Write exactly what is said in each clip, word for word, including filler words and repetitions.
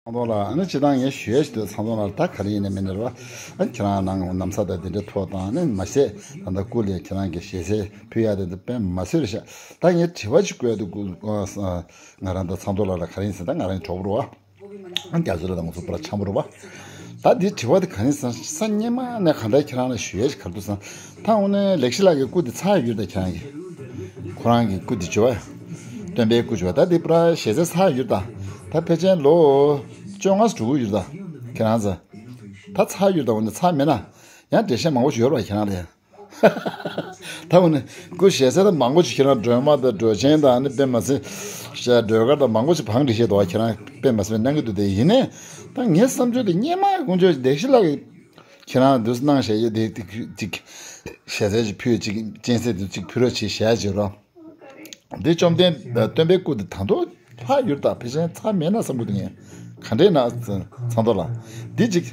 ཚང་ཐོག་ལ་ཨ་ནི་སྤྱི་བཏང་ངས་ཞུ་ཡ་ཞིག་འདུག་ཚང་ཐོག་ལ་ད་ག་རེ་ཡིན་ནའི་མིན་ནའི་རེད་བ། ཨ་ཁྱེད་རང་ནང་ན་བཟའ་དང་དེ་འདྲའི་ཐོག་དང་ནི་མ་ཟད་ད་ལྟ་སྐུ་ལ་ཁྱེད་རང་གི་ཞལ་ཟས་ཕུལ་ཡ་དེ་འདི་དཔེ་མ་སྲིད་རེད་ཤག་ད་ངས་དྲི་བ་ཅིག་བཀོད་འདུག་ང་རང་ད་ཚང་ཐོག་ལ་ལ་ག་རེ་ཡིན་ཟེར་ད་ང་རང་གྲོགས་པོ་རེད་བ། ཨ་རྒྱ་མཚོ་ལ་ད་ང་ཚོ་པར་འཆམ་པོ་རེད་བ། ད་འདི་དྲི་བ་དེ་ག་རེ་ཡིན་ཟེར་ས་སྙེ་མ་ནས་གང་ལྟར་ཁྱེད་རང་ལ་ཞུ་ཡ་ཞིག་ག་རེ་འདུག་ཟེར་ན། ད་འོ་ནས་ལེགས་བཤད་ལགས་ཀྱི་སྐུ་དེ་ཚར་ཡོད་ད་ཁྱེད་རང་གི་ཁོ་རང་གི་སྐུ་དེ་བྱོས་བ། སྟོན་པའི་སྐུ་བྱོས་བ་ད་འདི་པར་ཞལ་ཟས་ཚར་ཡོད་ད། ད་ཕལ་ཆེར་ལོ་བཅོ་ལྔ་དྲུག་ཡོད་ད། ཁྱེད་རང་ཚོ། ད་ཚར་ཡོད་ད་འོ་ནས་ཚར་མེད་ན། ཡང་འགྲེལ་བཤད་མང་པོ་ཞིག་ཡོད་རེད་བ་ཁྱེད་རང་ལ་ཡང་། ད་འོ་ནས་སྐུ་ཞལ་ཟས་ད་མང་པོ་ཞིག་ཁྱེད་རང་སྒྲོལ་མ་དང་སྒྲོལ་ཆེན་དང་ནི་དཔེ་མ་སྲིད་སྒྲོལ་དཀར་དང་མང་པོ་ཞིག་བང་སྒྲིག་བཤད་འདུག་བ་ཁྱེད་རང་དཔེ་མ་སྲིད་གནང་གི་འདུག་དེ་ཡིན་ནའི་ད་ངའི་བསམ་ཚུལ་དེ་སྙེ་མ་དཀོན་མཆོག་ལེགས་བཤད་ལགས་ཀྱི་ཁྱེད་རང་འདུག་གནང་བཞག་ཡོད་དེ་ཅིག་ཞལ་ཟས་ཅིག་ཕུལ་ཅིག་སྤྱན་གཟིགས་དེ་ཅིག་ཕུལ་རོགས་བྱེད་བཞག་བྱེད་རོགས། འདི་བཅོམ་ལྡན་སྟོན་པའི་སྐུ་འདི་ད་དུང་ལྷག་ཡོད་ད་ཕལ་ཆེར་ཚར་མེད་ན་བསམ་གི་འདུག་ངས། ག་འདྲས་ན་ཚང་ཐོག་ལ། འདི་གཅིག་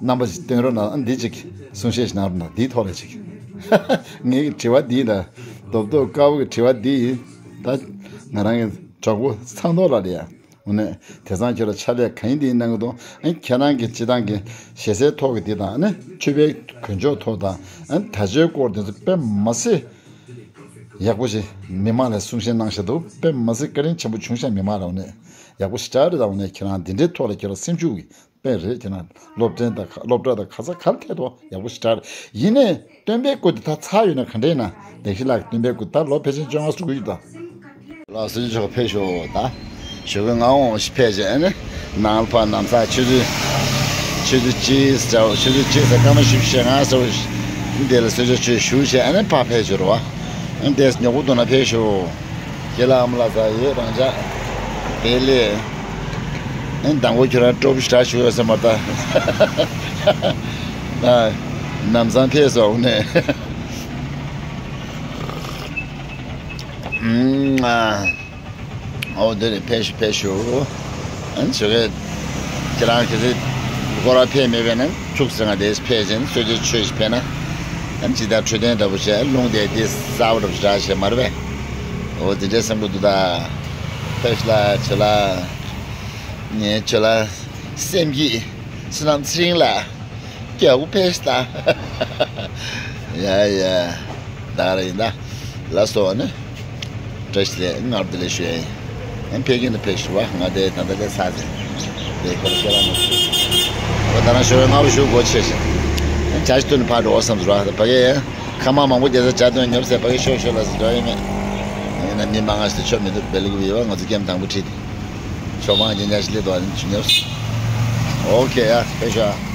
རྣམ་པ་ཞིག་སྟོན་རོགས་གནང་འདི་གཅིག་གསུང་བཤད་ཞིག་གནང་རོགས་གནང་འདིའི་ཐོག་ལ་གཅིག་ངའི་དྲི་བ་འདི་ཡིན་ད། རྡོབ་རྡོབ་དཀར་པོ་གི་དྲི་བ་འདི་ཡིན་ད། ང་རང་གི་གྲོགས་པོ་ཚང་ཐོག་ལ་རེད་ཡ། འོ་ནས་དེང་སང་ཁྱོད་ལ་ཕྱག་ལས་གང་ཡིན་འདི་ཡིན་གནང་གི་འདུག་ཨ་ཁྱེད་རང་གི་སྤྱི་བཏང་གི་ཞལ་ཟས་ཐོག་གི་འདི་དང་ཨ་ནི་ཆོས་པའི་དཀོན་མཆོག་ཐོག་དང་ཨ་ནི་དར་ཆའི་སྐོར་དེ་ཚོ་དཔེ་མ་སྲིད། ཡག་པོ་ཞིག་མི་མང་ལ་གསུང་བཤད་གནང་བཞག་འདུག་དཔེ་མ་སྲིད་བཀའ་དྲིན་ཆེན་པོ་བྱུང་ཤག་མི་མང་ལ་འོ་ནས་ཡག་པོ་ཞེ་དྲག་རེད་ད། འོ་ནས་ཁྱེད་རང་འདི་འདྲའི་ཐོག་ལ་ཁྱེད་རང་སེམས་ཤུགས་ཀྱི་དཔེ་རེད། ཁྱེད་རང་སློབ་ཚན་དང་སློབ་གྲྭ་དང་ག་ས་ག་ལ་ཐད་དོ་ཡག་པོ་ཞེ་དྲག་རེད། ཡིན་ནའི་སྟོན་པའི་སྐུ་དེ་ད་ཚར་ཡོད་ན་ག་འདྲས་ན་ལེགས་བཤད་ལགས་ཀྱི་སྟོན་པའི་སྐུ་ད་ལོ་ཕལ་ཆེར་བཅོ་ལྔ་དྲུག་ཡོད་ད། ལགས་སོ་ཆོག་ཕེབས་ཤོག་ད། ཞོགས་ཀས་ང་འོང་ཞིག་ཕེབས་བྱས་ཨ་ནི་ནང་ལ་ཕར་ནམ་ཟླ་ཆུ་ཚོད་ཆུ་ཚོད་གཅིག་ཟེར་ཆུ་ཚོད་གཅིག་ཟེར་སྐར་མ་བཞི་བཅུ་ཞེ་ལྔ་ཟེར་འདི་ལ་གསོལ་ཇ་མཆོད་ཞུ་བྱས་ཨ་ནི་ཕར་ཕེབས་ཤོག་རོགས། ཨ་ནི་དེ་ཉོ་གུ་དུ་ན་ཕེབས་ཤོག་ཁྱེད་ལ་ཨ་མ་ལ་ཟ་ཡོད་རང་ཅག་དེ་ལས་ཨ་ནི་དང་པོ་ཁྱོད་རང་སྤྲོ་པོ་ཞེ་དྲག་ཞུ་ཡོད་ཟེར་མ་ད། ནམ་སང་ཕེབས་སོང་ནས། ཨུམ། ཨ། ཨོ་དེ་རེད། ཕེབས་ཤོག་ཕེབས་ཤོག་ཨ་ནི་ཆོ་གས་ཁྱེད་རང་གི་སེ་སྐོར་ར་ཕེབས་མེད་པས་ན་ཁྱུག་ཟེར་ང་དེ་ཕེབས་ཟིན་གསོལ་ཇ་མཆོད་ཞིག་ཕེབས་ན། ཨ་ནི་ཇི་ལྟར་འཕྲོད་བསྟེན་འདྲ་པོ་བྱས་རླུང་དེ་དེ་གསར་པ་འདྲ་པོ་ཞེ་དྲག་བྱས་མ་རེད་པས། ཨོ་དེ་འདྲའི་བསམ་བློ་འདུག་ད། ཕེབས་ཤོག་ལ་ཆོ་ལ། ངས་ཁྱོད་ལ་སེམས་སྐྱིད་བསོད་ནམས་ཚེ་རིང་ལ་སྐྱབས་ཕེབས་ཤིག་ད། ཡ་ཡ། ད་ར་ཡིན་ད། ལ་སོ་ནི། བཀྲ་ཤིས་བདེ་ལེགས་སྔར་བདེ་ལེགས་ཞུ་ཡ་ཡིན། ཕེབས་ཀྱི་ནི་ཕེབས་ཤིག་བ་ང་དེ་ད་ལྟ་ལས་ཚར་ཟིན། དེ་ཁོ་ལ་ཁྱེད་རང་མ་ཞུ། ཁོ་ད་རང་ཞོར་སྔ་པོ་ཞུ་དགོས་ཆེ་ཞིང་། བྱ་ཞིག་ཐུག་ནི་ཕར་འགྲོ་བསམ་ཟེར་བ་ད་ཕ་གི་ཡ། ཁ་མ་མང་པོ་རྒྱལ་ས་བྱ་དོན་ཉོབ་ཟེར་ཕ་གི་ཤོག་ཤོག་ལ་ཟེར་འགྲོ་ཡིན་མེད། ཡིན་ན་མི་མང་ང་ཞིག་ཆོ་མི་འདུག་བེ་ལི་གི་བི་བ་ང་ཚོ་ཀེམ་དང་པོ་ཁྲིད་དེ། ཆོ་མང་རྒྱན་ཆ་ཞིག་སླེབས་འདུག་ཨ་ནི་ཆུ་ཉོབ། ཨོ་ཁེ་ཡ་ཕེབས་ཤོག་ཨ།